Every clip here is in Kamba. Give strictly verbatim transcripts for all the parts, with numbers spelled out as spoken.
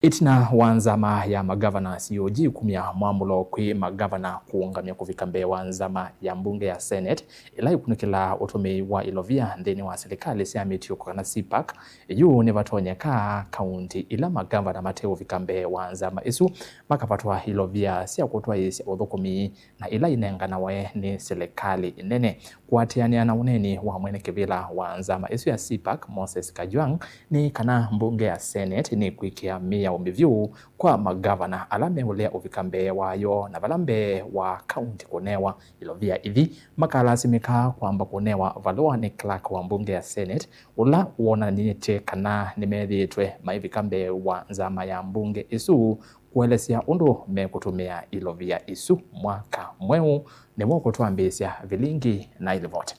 Ĩtina wa nzama ya magavana, C O G kumya mwamũlo kwĩ magavana kũũngamya kũvika mbee wa nzama ya mbunge ya Senate, ĩla ĩkunĩkĩlaa ũtũmĩi wa ilovia nthĩnĩ wa silikalĩ sya mĩtiũko kana C PAC, yu nĩvatonyeka kaunti ila magavana mateũvika mbee wa nzama ĩsu makavatwa ilovia sya kũtwaĩĩsya ũthũkũmi na ila inenganawe nĩ silikalĩ nene. Kũatĩanĩa na ũneeni wa mwene kĩvĩla wa nzama ĩsu ya C PAC, Moses Kajwang', nĩ kana mbunge ya Senate nĩkwĩkĩa mĩao mĩvyũ kwa magavana ala meũlea ũvika mbee wayo, na vala mbee wa kaunti kũnewa ilovia ithi, makalasimĩka kwamba kũnewa valũa nĩ clerk wa mbunge ya Senate, ũla wonanĩtye kana nĩmethĩĩtwe maivika mbee wa nzama ya mbunge ĩsu kũelesya ũndũ mekũtũmĩa ilovia isu mwaka mweũ. Nĩw'o kũtwambĩĩsya vilingi na ilivoti.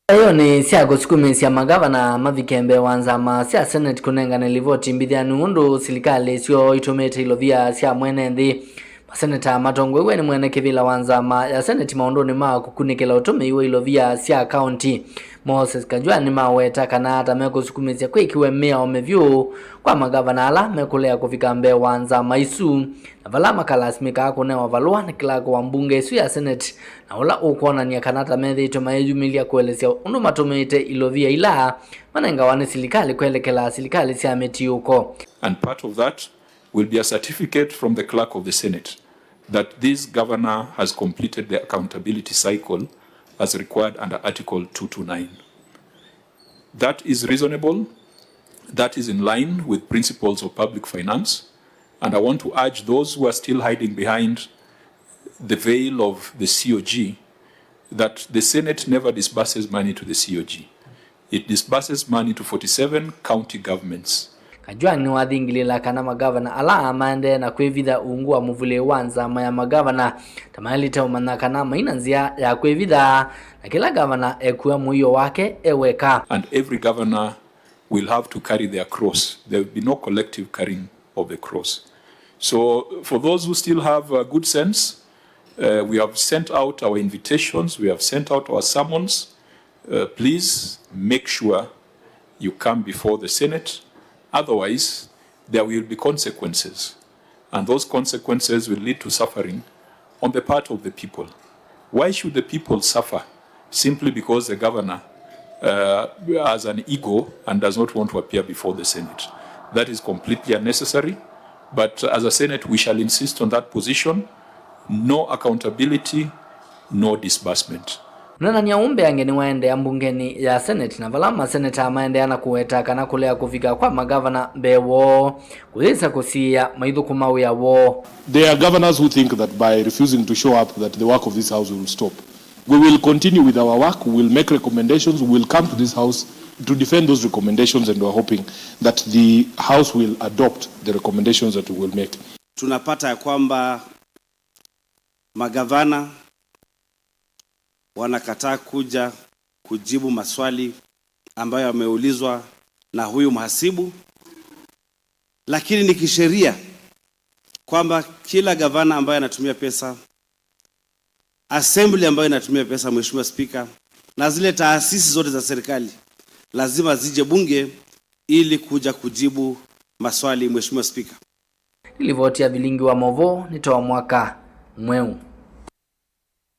Ĩyo nĩ sya kũsukumĩsya magavana mavike mbee wa nzama sya Senate kũnengane livoti mbithĩanu ũndũ silikalĩ syoo itũmĩĩte ilovia sya mwene nthĩ. Maseneta matongoew'e nĩ mwene kĩvĩla wa nzama ya Senate maũndũnĩ ma kũkunĩkĩla ũtũmĩi wa ilovia sya kaunti, Moses Kajwang', nĩmaweta kana ta mekũsukumĩsya kwĩkiwe mĩao mĩvyũ kwa magavana ala mekũlea kũvika mbee wa nzama isu, na vala makalasimĩkaa kũnewa valũa nĩ clerk wa mbunge ĩsu ya Senate, na ũla ũkwonany'a kana ta methĩĩtwe mayĩyumĩlya kũelesya ũndũ matũmĩĩte ilovia ila manengawa nĩ silikalĩ kwelekela silikalĩ sya mĩtiũko. And part of that will be a certificate from the clerk of the Senate that this governor has completed the accountability cycle as required under Article two two nine. That is reasonable. That is in line with principles of public finance. And I want to urge those who are still hiding behind the veil of the C O G that the Senate never disburses money to the C O G. It disburses money to forty-seven county governments. Kajwang' nĩwathingilĩla kana magavana ala maendee na kwĩvitha ungu wa mũvulĩ wa nzama ya magavana ta maĩlĩte ũmanya kana maina nzĩa ya kwĩvitha, na kĩla gavana ekua mũio wake e weka. And every governor will have to carry their cross. There will be no collective carrying of the cross. So, for those who still have, uh, good sense, uh, we have sent out our invitations, we have sent out our summons. Uh, please make sure you come before the Senate. Otherwise, there will be consequences. And those consequences will lead to suffering on the part of the people. Why should the people suffer simply because the governor, uh, has an ego and does not want to appear before the Senate? That is completely unnecessary. But as a Senate, we shall insist on that position. No accountability, no disbursement. Ũneenany'a ũũ mbeange nĩwaendeea mbungenĩ ya Senate, na vala maseneta maendeea na kũweta kana kũlea kũvika kwa magavana mbee woo kũyĩsa kũsiĩĩa maithũkũma wĩa woo. There are governors who think that by refusing to show up that the work of this house will stop. We will continue with our work, we will make recommendations, we will come to this house to defend those recommendations, and we are hoping that the house will adopt the recommendations that we will make. Tunapata ya kwamba magavana wanakataa kuja kujibu maswali ambayo yameulizwa na huyu mhasibu, lakini ni kisheria kwamba kila gavana ambaye anatumia pesa, assembly ambayo inatumia pesa, Mheshimiwa Spika, na zile taasisi zote za serikali lazima zije bunge ili kuja kujibu maswali, Mheshimiwa Spika. Nĩ livoti ya vilingi wa maũvoo nĩ ta wa mwaka mweũ.